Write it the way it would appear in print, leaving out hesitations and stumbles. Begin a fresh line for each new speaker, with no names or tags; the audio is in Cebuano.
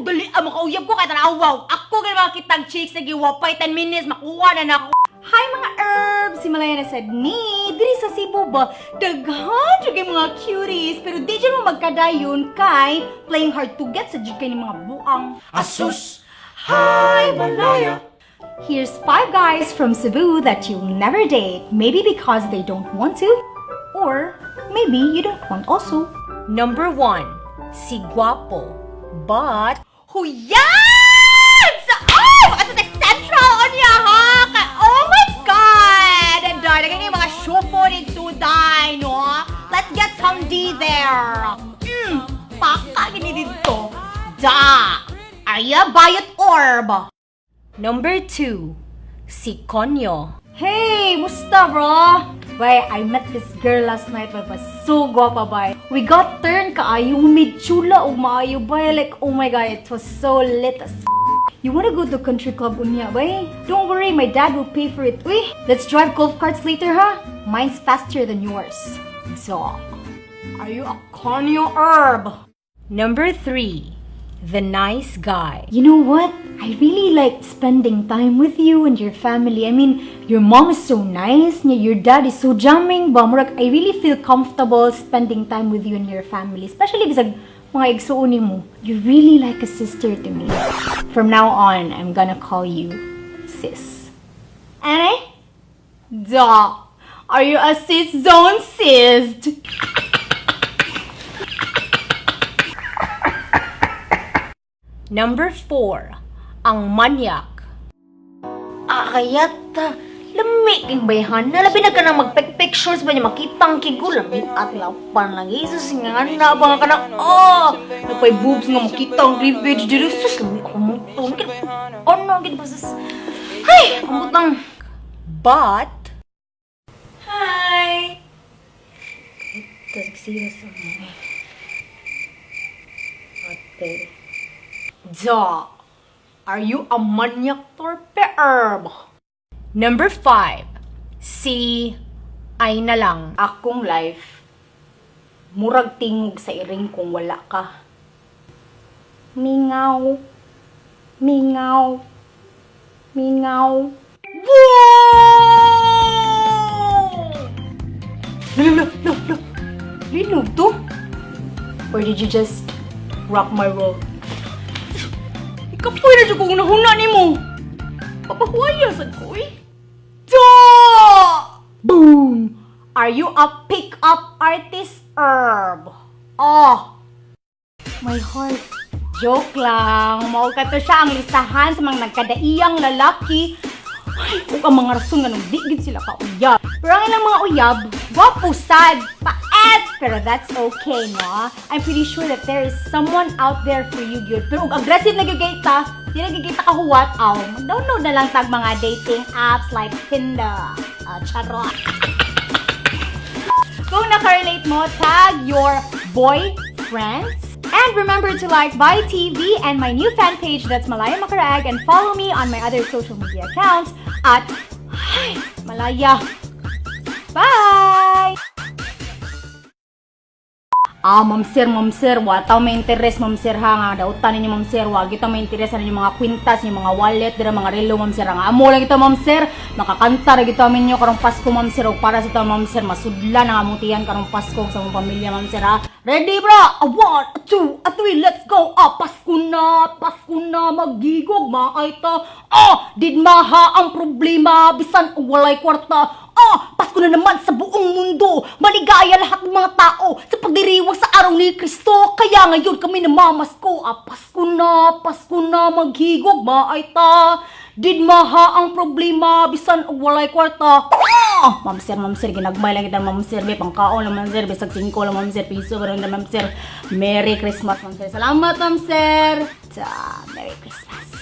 Kung dali ang makauyab ko kay tanaw. Ako gani makitag chicks lagi wapay 10 minutes makuha na nako. Hi, mga herbs! Si Malaya na sad ni diri sa Cebu ba, daghan jud kay mga cuties, pero di jud mo magkadayon kay playing hard to get sa jud kay ni mga buang.
Asus! Hi, Malaya!
Here's five guys from Cebu that you'll never date. Maybe because they don't want to, or maybe you don't want also.
Number 1, si Guapo. But,
Huyan! Oh! Ato sa Central onya ha! Oh my God! And dahil yung mga syupo dito dai, no? Let's get some D there. Paka gini dito. Da! Are you a bayot orb?
Number 2, si Konyo.
Hey, musta, bro? Bay, I met this girl last night, bay, was so guwapa, bay. We got turned kaayo, chula o maayo, bay. Like, oh my God, it was so lit as f-. You wanna go to country club unya, bay? Don't worry, my dad will pay for it. Uy, let's drive golf carts later, huh? Mine's faster than yours. So, are you a conyo herb?
Number 3, the nice guy.
You know what? I really like spending time with you and your family. I mean, your mom is so nice, niya, your dad is so jamming ba? Murag, I really feel comfortable spending time with you and your family. Especially bisag mga igsuon mo. You're really like a sister to me. From now on, I'm gonna call you sis. Ane? Da. Are you a sis zone sis?
Number 4, ang manyak.
Ah, kayata. Lami king bayhan. Labi na ka nang magpek-pictures ba niya makitang kigo. Lami at lapan lang. Jesus, nga na ba nga ka na. Oh! Napay boobs nga makita ang cleavage. Dito, sus, lami ako mo. Ano, gid ba sus? Ay, ang butang.
But,
Hi! Ito, sa mga. Ate. Da! Are you a manyak torpe herb?
Number 5, si ay na lang.
Akong life, murag tingog sa iring kung wala ka. Mingaw. Mingaw. Mingaw. Wow! Lo, lo, lo, lo. Linog to? Or did you just rock my world? Ikapoy na dyan kung nahuna ni mo. Papahuaya sad ko eh. Da! Boom! Are you a pick-up artist, herb? Oh! My heart. Joke lang. Mao ka to siya ang listahan sa mga nagkadaiyang lalaki. Ay, ug ang mga rason nga nung di gid sila kauyab. Pero ang ilang mga uyab, gwapo sad, paet! Pero that's okay, no? I'm pretty sure that there is someone out there for you, gyud. Pero ug aggressive na gyud kay ta, di na gyud kita kahuwat, aw, mag-download na lang tag mga dating apps like Tinder. Ah, charot. Kung nakarelate mo, tag your boyfriends. And remember to like Bye TV and my new fan page, that's Malaya Macaraeg, and follow me on my other social media accounts at Hi, Malaya. Bye! Ah, ma'am sir, wa taw may interest, ma'am sir, ha, nga dautan ninyo, ma'am sir, wa gyud ta may interest sa inyong mga kwintas, inyong mga wallet, dira mga relo, ma'am sir, nga amo lang ito, ma'am sir, makakanta ra gyud ta ninyo karong Pasko, ma'am sir, ug para sa ito, ma'am sir, masudlan ang among tiyan karong Pasko sa among pamilya, ma'am sir, ha. Ready, bro? A 1, a 2, a 3, let's go! Ah, Pasko na, magigog, maay ta. Ah, didmaha ang problema, bisan og walay kwarta. Ah, Pasko na naman sa buong mundo. Maligaya lahat ng mga tao sa pagdiriwang sa araw ni Kristo. Kaya ngayon kami namamasko. Ah, Pasko na, maghigog, maay ta. Didmaha ang problema, bisan og walay kwarta. Ah! Ma'am sir, ginagmay lang kita, ma'am sir. May pangkaon lang, ma'am sir. Bisag 5 lang, ma'am sir. Piso, pero ma'am sir. Merry Christmas, ma'am sir. Salamat, ma'am sir. Ta, Merry Christmas.